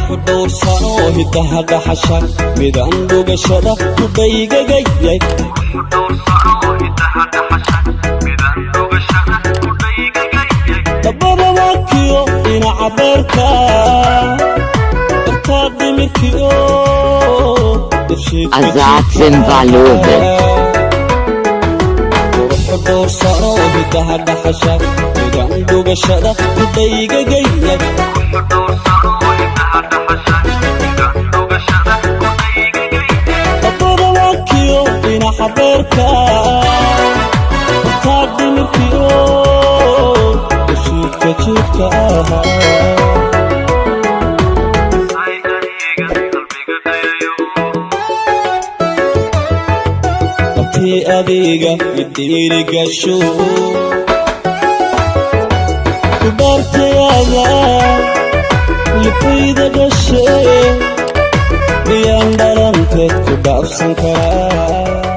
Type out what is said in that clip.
Quruxu dhowrsano hidaha dhaxasha, midaan dhugashada ku dhaygagayay. Dabada waakiyo dhinaca beerka, dartaa dhimirkiyo dafshiidka. Azad Zimbabwe. Quruxu dhowrsano hidaha dhaxasha, midaan dhugashada ku dhaygagayay. Dabada waakiyo dhinaca beerka, dartaa dhimirkiyo dafshiidka jidhka ahaa. Dabtii adiga idhiirigasho ku dhaartayaada lifayda dhashe, miyaan dhalanteed ku dhaafsan karaa?